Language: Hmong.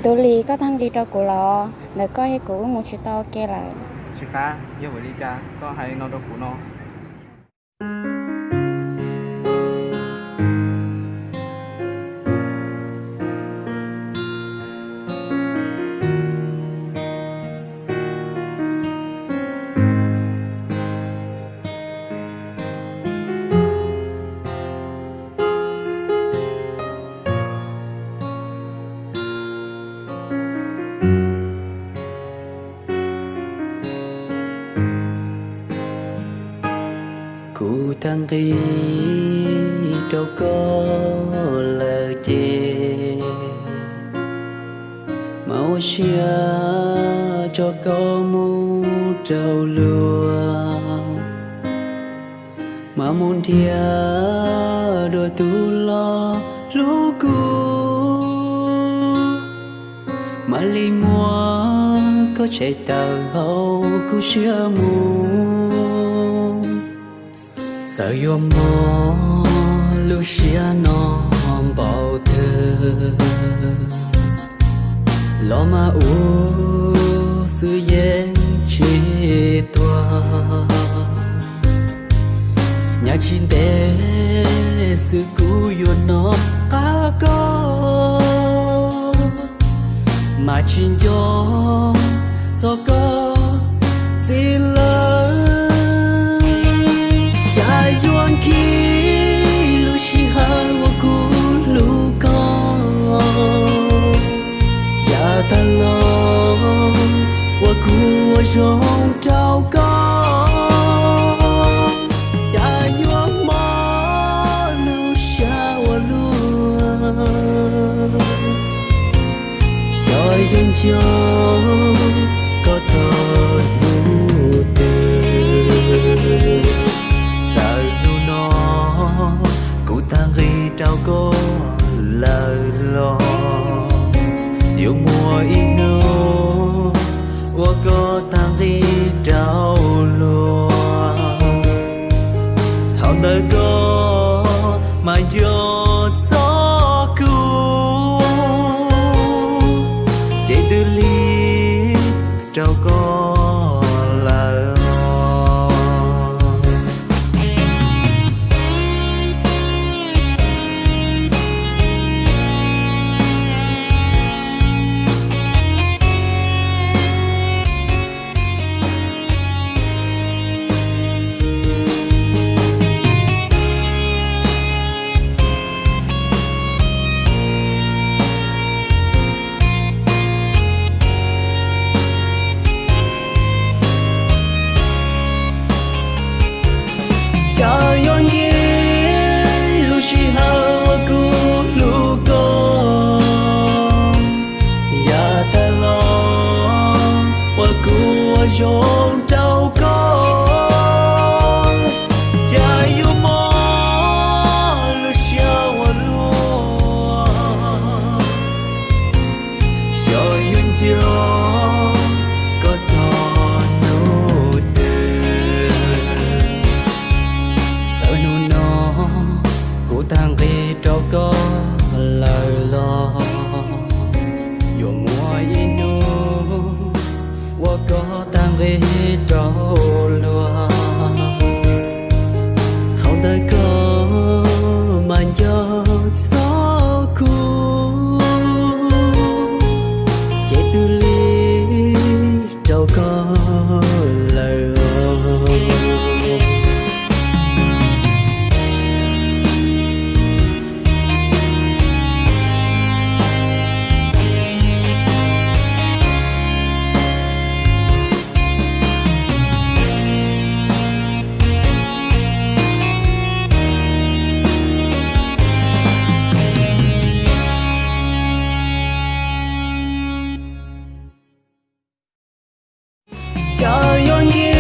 Tus Lis, koj tag nqi rau kuv los? Ntawm koj thiab kuv wb mus tsis tau ua ke lawm. Tsis qab, yog vim li cas koj hais li no rau kuv no? Kuv tag nqi rau koj lawm ces, mas ua siab tso koj mus rau luag, mas mus nrhiav dua tus los hlub kuv, mam li muab koj tshem tawm hauv kuv siab mus. Txawm yuav mob lub siab no npaum twg los mas ua xwb yeej tsis tuag. Nyaj tsis ntev xwb kuv yuav hnov qab koj, mas tsis nco txog koj txiv lawm. Cas yuav nkig lub sij hawm uas kuv hlub koj, yav tag los uas kuv ua zoo rau koj. Cas yuav mob lub siab ua luaj, xyov yuav nco koj txog hnub twg. Txawm hnub no kuv tag nqi rau koj lawm los, yuav muaj ib hnub uas koj tag nqi rau luag. Thaum ntawd koj mas nco txog kuv, ces twb lig rau koj lawm. Cas yuav nkig lub sij hawm uas kuv hlub koj, yav tag los uas kuv ua zoo rau koj. Cas yuav mob lub siab ua luaj, xyov yuav nco koj txog hnub twg. Txawm hnub no kuv tag nqi rau koj lawm los, yuav muaj ib hnub uas koj tag nqi rau luag. Thaum ntawd koj mas nco txog kuv, ces twb lig rau koj lawm. Cas yuav nkig